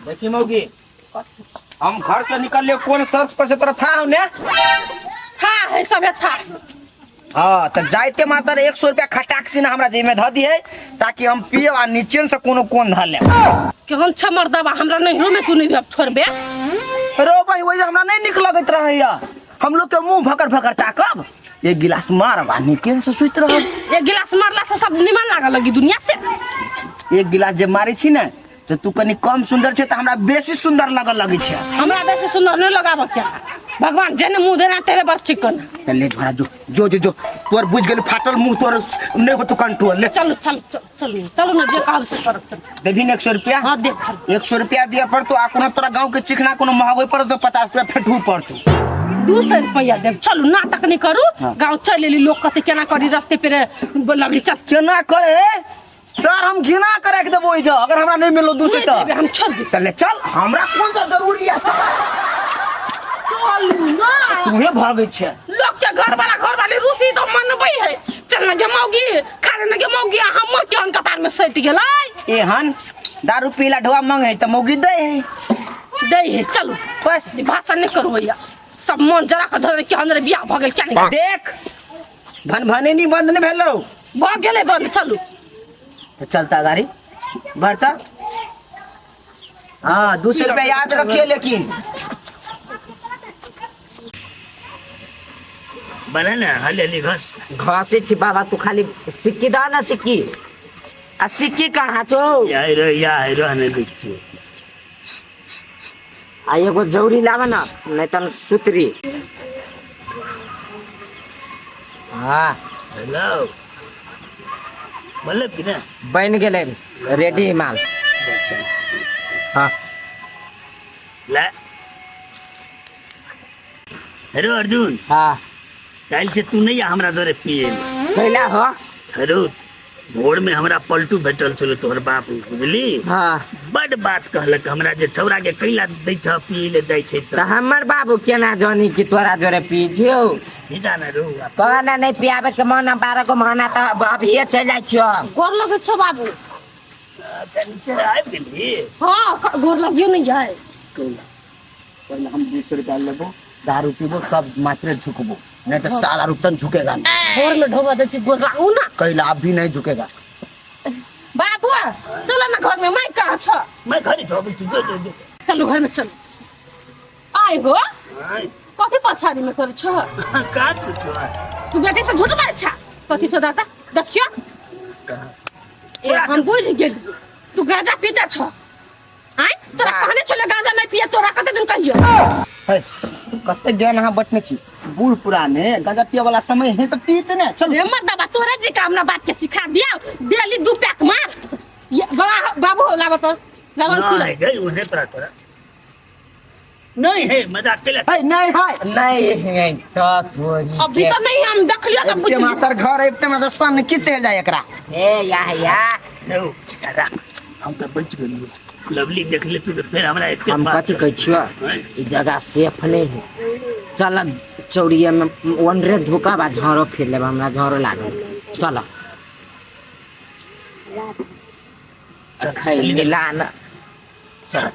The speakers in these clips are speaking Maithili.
देखी मौगी, हम घर से निकल लियो कोन शर्त पर से तोरा था ने? था है सबे था। हाँ तो जाइते मात्र 100 रुपया खटाक से ना हमरा जेब में धऽ दिहे ताकि हम पियब आ नीचे से कोनो कोन धऽ लेब। केहन छ मर्दबा, हमरा नैहरो में तू नहीं अब छोड़बे। रो भाई, वही हमरा नहीं निक लगैत रहैया। हम लोग के मुंह भकर भकर ताकब, एक गिलास मारब आ निकेन से सुति रहब। एक गिलास मारला से सब निमन लागल लगी दुनिया से। एक गिलास जे मारै छी ने तो तू कनी कम सुंदर छै तऽ हमरा बेसी सुंदर लगऽ लगै छै। हमरा बेसी सुंदर नहीं लगाब क्या, भगवान जेने मुंह देना तेरे बर चिकन। तऽ ले झोरा, जो जो जो जो तोर बुझ गेल फाटल मुंह तोर नहीं होतो कंट्रोल। ले चलू चलू चलू चलू चलू ना, जे कहब से करब, चलू। देबही ने 100 रुपया? हाँ देब, चलू। 100 रुपया दिअ पड़तो आ कोनो तोरा गाँव के चिकना कोनो महग पड़तो 50 रुपया फेटू पड़तो। 200 रुपया देब, चलू नाटक नहीं करू। हाँ। गाँव चल एली, लोग कहते केना करी रस्ते पे लगली, चल। केना करे सर, हम घृणा करे के देबो एहिजा अगर हमरा नहीं मिललो 200 नहीं तऽ। देबै, हम छोड़ देब। तऽ ले चल, हमरा कोन सा जरूरी है? चलू ना। तूहे भागै छै। लोग के घर वाला घर वाली रूसी तो मनबै है। चल ना गे मौगी, खा ना गे मौगी, हमर केहन कपार में सटि गेलै। एहन दारू पीला ढोआ मंगे तऽ मौगी दै है। दै है, चलू। बस। ई भाषण नहीं करू भैया, सब मन जरा के धर के अंदर बियाह भऽ गेल क्या नहीं। देख भनभनेनी बंद नहीं भेल रहो। भऽ गेलै बंद, चलू। तो चलता गाड़ी भरता। हाँ 200 रुपया याद रखिए लेकिन। बना ना हली हली घस। घसे छी बाबा, तू खाली सिक्की दह ना सिक्की। आ सिक्की कहाँ छौ? यार यार रहने दै छियै। आ एगो जौरी लाब ना, नहीं तन सुतरी। हाँ। हेलो मतलब कि ना बन गेलै रेडी माल। हाँ। ला हेलो अर्जुन। हाँ। काल्हि से तू नहीं आ हमरा दरे पिए। कैला हो? हेलो भोर में हमरा पलटू भेटल छलो तोहर बाप, बुझली? हाँ। बड बात कहलक हमरा जे छौड़ा के कैला दै छ पिए ले जाइ छै। तऽ हमर बाबू केना जानी कि तोरा जोरे पी छियौ? की जाने रू। कहना नहीं पियाबे के मन, 12 गो महीना तऽ अभिये चलि जाइ छियौ हम। गोर लगै छौ बाबू। अच्छा नीचे आबि गेली? हाँ, गोर लगियो नहीं जाए। पहले हम 200 रुपया लेबो, दारू पीबो तब मात्र झुकबो, नहीं तो साला रुपतन झुकेगा नहीं। गोर में ढोबा दै छी, गोर लागू ना। कैला अब भी नहीं झुकेगा। बाबू चलो ना घर में, माइक कहाँ छ? मैं घरे ढोबै छी, जो जो जो। चलू घर में चलू। आइ हो। आँय। कथी पछाड़ी में करै छ? का पूछो? तू बेटी से झूठ बाजै छ? कथी छौ दादा देखियो। ए हम बुझ गेलियै तू गांजा पीते छ। आँय तोरा कहने छले गांजा नहीं पिए, तोरा कते दिन कहियो? है कते ज्ञान अहाँ बटने छी, बूढ़ पुराने गांजा पिए वाला समय है तो पीते ने चल। रे मर्दबा तोरे जी का हमरा बाप के सिखा दिया, डेली 2 पैक मार। ये बड़ा बाबू लाबो तो लाबो नहीं चल। गई उन्हें तोरा तोरा नहीं है मजाक के है नहीं है नहीं है तो थोड़ी अभी तो नहीं हम देख लियो तो बुझ एते मातर घर एते मातर सन की चढ़ जाय एकरा। ए या या नो राख, हम तो बच गेलियो। लवली देख ले तू तो फिर हमरा एते हम बात कथी कहै छियो, आँय? ई जगह सेफ नहीं है। चल चौड़िया में ओनरे धोका बा, झाड़ो फिर लेब, हमरा झाड़ो लागल। चल चल मिला न चल।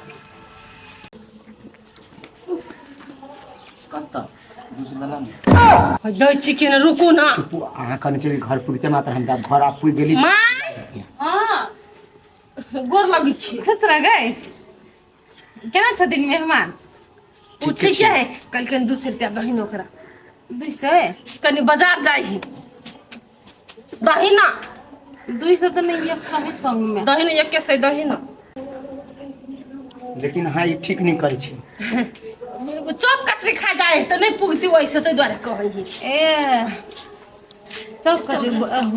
दै छी कि ने, रुकू ना। अहाँ कहने छलियै घर पुगते मात्र हमरा घर आ पुगि गेली। माय। हाँ। गोर लगै छी। खुश रह गए। केना छथिन मेहमान? ओ ठीक है, कहलखिन 200 रुपया दही ओकरा। 200? कनी बाजार जाइ ही दही ना। 200 तऽ नहीं, 100 है संग में। दही ना, एक सौ दही ना। लेकिन अहाँ ई ठीक नहीं करै छी। चॉप कचरी खा जाए तऽ नहीं पुगती वैसे, ताहि दुआरे कहै ही। ए चल कचरी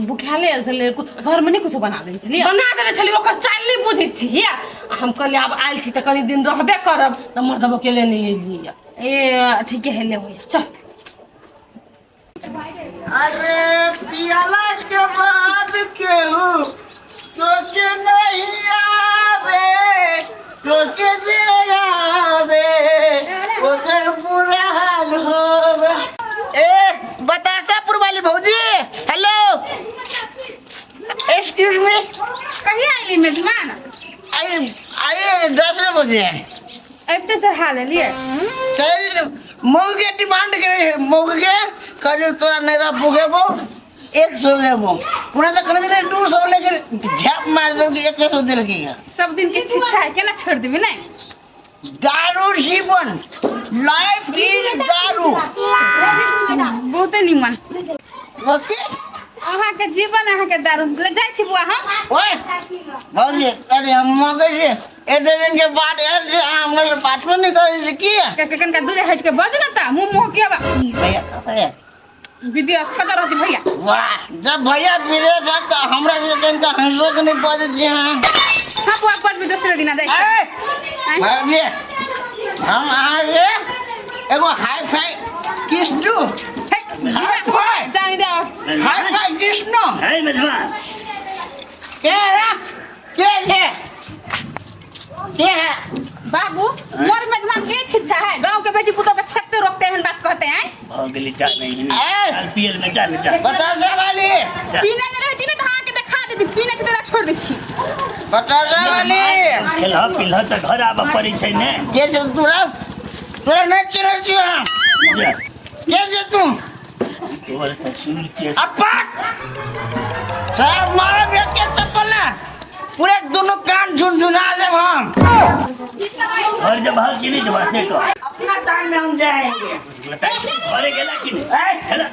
बुखाले आयल छलै, घरमे नहि कुछो बना देने छलियै? बना देने छलियै, ओकर चालि नहि बुझै छियै। आ हम कहलियै आब आयल छी तऽ कनी दिन रहबे करब, तऽ मर्दबो के लेने एलियै। ए ठीके है, ले होइया चल। अरे पियाला के बाद केहू तोके नहीं आवे, तोके जे आवे ओकर बुरा हाल होवे। ए बतासापुर वाली भौजी, हेलो एक्सक्यूज मी। कहिया आइली मेजमान? आई आई गेलै 10 बजे। अबिते चढ़ा लेलियै। चल, मऊ के डिमांड करे, मऊ के कहलियै तोरा नहि रह पुगेबो, 100 लेबो। पुनः तऽ कहने छलै 200, लेकिन झाप मारि देलकै, 100 देलकै। सब दिन के शिक्षा है, केना छोड़ देबै नहि? दारू जीवन, लाइफ is दारू। बहुते निमन। ओके। अहाँके जीवन, अहाँके दारू ले जाइ छी बुआ हम। ओए भौजी, अरे हम मगै छी, एते दिन के बाद आयल छी, अहाँ हमरा से बातो नहि करै छी किया? कनिका दूरे हटि के बज ने तऽ मुँह मुँह के भैया, भैया। विदेश कतऽ रहै छी भैया? वाह, जब भैया विदेश है तऽ हमरा से कनिका हंसो के नहि बजै छी अहाँ। हाँ बुआ, बजबै दोसरे दिना जाइ छी। ए भौजी, हम अहाँके एगो हाई फाई किस दू। Hi fi. जानी दे। Hi fi Krishna. है मेजबान। के है, के छै, के है? बाबू, मोर मेजबान के छिच्छा है? गांव के बेटी पुतोह के छेकते रोकते हैं, बात कहते हैं। भऽ गेली, जा नहीं। ए! चल पियल में, जा जा। बतासा वाली। पीने में रहती ने तऽ अहाँके देखा देती, पीने छै तऽ छोड़ दै छी। बतासा वाली। खेलह पिलह तऽ घर आबऽ पड़ै छै ने। के छै तोरा? तोरा नहि चिन्है छियौ हम। जा। के छै तू? तोहर तऽ सुन के अपाट सर मारब एक के चप्पल ना, पूरे दोनों कान झुनझुना देब हम। घर जब भाग कि नहीं जब से कह। अपना तान में हम जाएंगे। बता, घरे गेला कि नहीं? चला,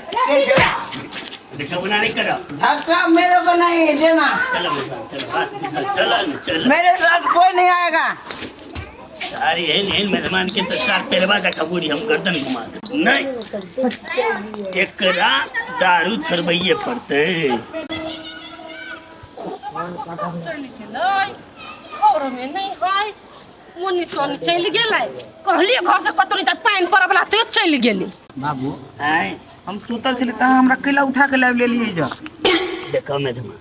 देखो बना नहीं करो। धक्का मेरे को नहीं देना। चलो मेजबान, चलो, बात चलो न, चलो। मेरे साथ कोई नहीं आएगा। सारी एहन एहन मेजबान के तो सार पेरवा का खबूरी हम गर्दन घुमा दे नहीं, एकरा दारू छोड़बैये पड़तै। चलि गेलै, घरमे नहि है। मोनी तोनी चलि गेलै। कहलियै घर से कतौ नहि, पानि पड़ऽ वला तो चलि गेलै। बाबू। आँय? हम सुतल छली तहाँ हमरा कैला उठा के लाबि लेलियै जा? देखो मेजबान,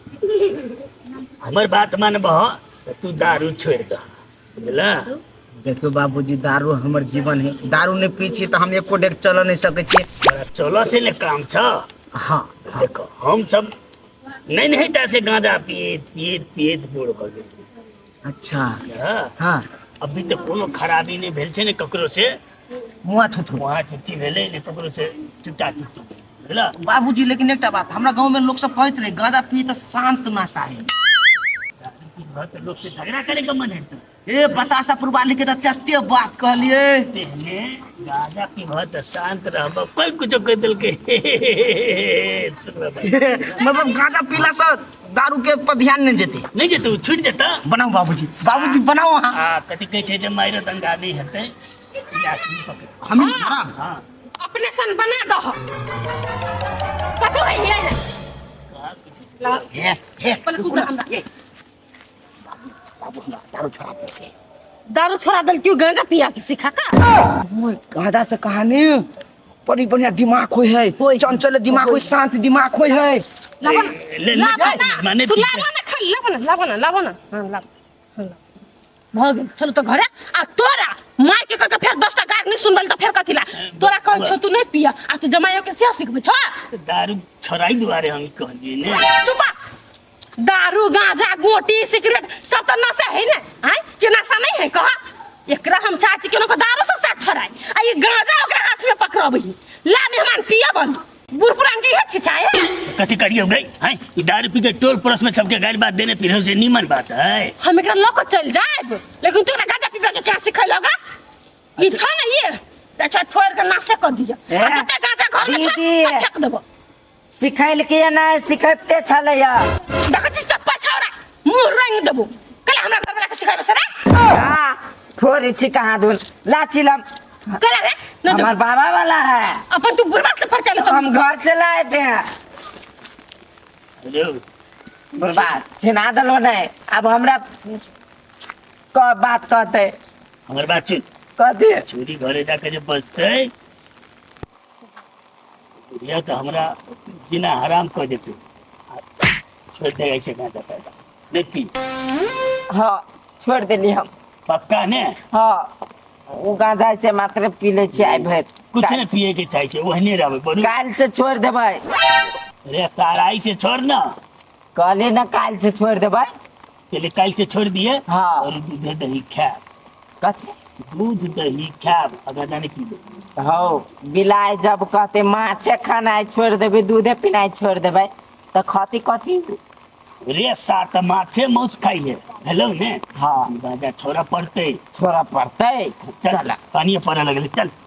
हमर बात मानबह तऽ तू दारू छोड़ि दह, बुझलह? देखियौ बाबूजी, दारू हमर जीवन है। दारू नहि पी छियै तऽ हम एको डेग चलऽ नहि सकै छियै। तोरा चलऽ से ने काम छ। हाँ। देखो, हम सब नहीं नहीं टा से गांजा पियत पियत पियत बूढ़ भऽ गेलियै। अच्छा। हाँ। हाँ। अभी तऽ कोनो खराबी नहि भेल छै ने ककरो से मुआ थुथु मुहा चुच्ची भेलै ने ककरो से चुट्टा चुट्टी, बुझलह? बाबूजी, लेकिन एकटा बात, हमरा गाँव में लोग सब कहैत रहे गांजा पी तऽ शांत नशा है। दारू पीबह तऽ लोक से झगड़ा करे के मन हेतौ। ए, बतासा पुरवाली के तऽ तते बात कहलियै। तेहने गांजा पीबह तऽ शांत रहबह, कोई कुछो कहि देलकै। मतलब गांजा पीला से दारू के पर ध्यान नहीं जेते? नहि जेतै, ओ छुटि जेतै। बनाऊ बाबूजी, बाबूजी बनाऊ अहाँ। आ कथी कहै छै जे मारि दंगा नहि हेतै, ई आदमी पकड़। हम धरा। हाँ। अपने सन बना दह, कथी है ये? कहाँ कुछो। ला। हे हे। पहिले तू रुकू ना, हमरा। ए, बाबू, हमरा दारू छोड़ा देलकै। दारू छोड़ा देल क्यों? गांजा पिया के सिखा का? ओए, गांजा से कहानी बड़ी बढ़िया दिमाग होय है। होय। चंचल दिमाग होय, शांत दिमाग होय है। लाबो ले, ले, लाबो ना। माने तू पीते। लाबो ना खाली, लाबो ना, लाबो ना, लाबो ना, हाँ लाबो, हाँ लाबो। भऽ गेल, चलू तऽ घरे। आ तोरा माय के कह के फेर 10टा गारि नहि सुनबल तऽ फेर कथी ला तोरा कहै छौ तू नहि पिया, आ तू जमाइयो के से सिखबै छौ? दारू छोड़ाई दुआरे हम कहलियै ने। चुपा। दारू, गांजा, गोटी, सिगरेट सब तऽ नशा है ने? आय के नशा नहीं है कहा? एकरा हम चाहै छी केनो के दारू से साथ छोड़ाई, आ ई गांजा ओकरा हाथ में पकड़बै। ला मेहमान, पिया बंद। बूढ़ पुरान के इहे छिछाए है। कथी करियौ गई हैं? ई दारू पी के टोल पड़ोस में सबके गारि बात देने पिरहु से नीमन बात है? हम एकरा लऽ कऽ चलि जायब, लेकिन तू एकरा गांजा पीबे के क्या सिखेलगा? ई छ ने ये अच्छा फोड़ के नाशे कर दिया। आ जते गांजा घर में छ दीदी। सब फेंक देबो। सिखैल के नहि सिखैबते छलैया। देखै छी चप्पल छौड़ा, मुँह रंग देबो। कल हमरा घर वाला के सिखेबै से रे? हाँ, फोड़ै छी कहाँ धुन लाची लम। कल रे न देबो। हमार बाबा वाला है। अपन तू बुढ़बा से फरचा ले चल। हम घर से लाए थे। हेलो। बुढ़बा छिना देलो नहीं, अब हमरा क बात कहते। हमर बात सुन। कथी? छुरी घरे जाके जे बजतै, बुढ़िया तऽ हमरा जीना हराम कऽ देतै। आ छोड़ि दे ऐसे गाँजा पैदा नहि पी। हाँ, छोड़ देली हम। पक्का ने? हाँ, ओ गांजा से मात्र पी ले छी आइ भरि। कुछ नहि पिए के चाहे छै, ओहने रहबै बरू। काल्हि से छोड़ देबै। रे सारा, ऐसे छोड़ ना। कहली ना, काल्हि से छोड़ देबै। पहले काल्हि से छोड़ दिए। हाँ। और दूध दही खायब। कथी? दूध दही खायब, अगर जाने की। हौ बिलाइ जब कहते माछे खानाइ छोड़ि देबै, दूधे पिनाइ छोड़ि देबै, तऽ खती कथी? रे सात माछे माउस खाइ है हेलो ने। हाँ। गांजा छोड़ा पड़ते। छोड़ऽ पड़तै। चल। चल। पानी पड़े लगले, चल।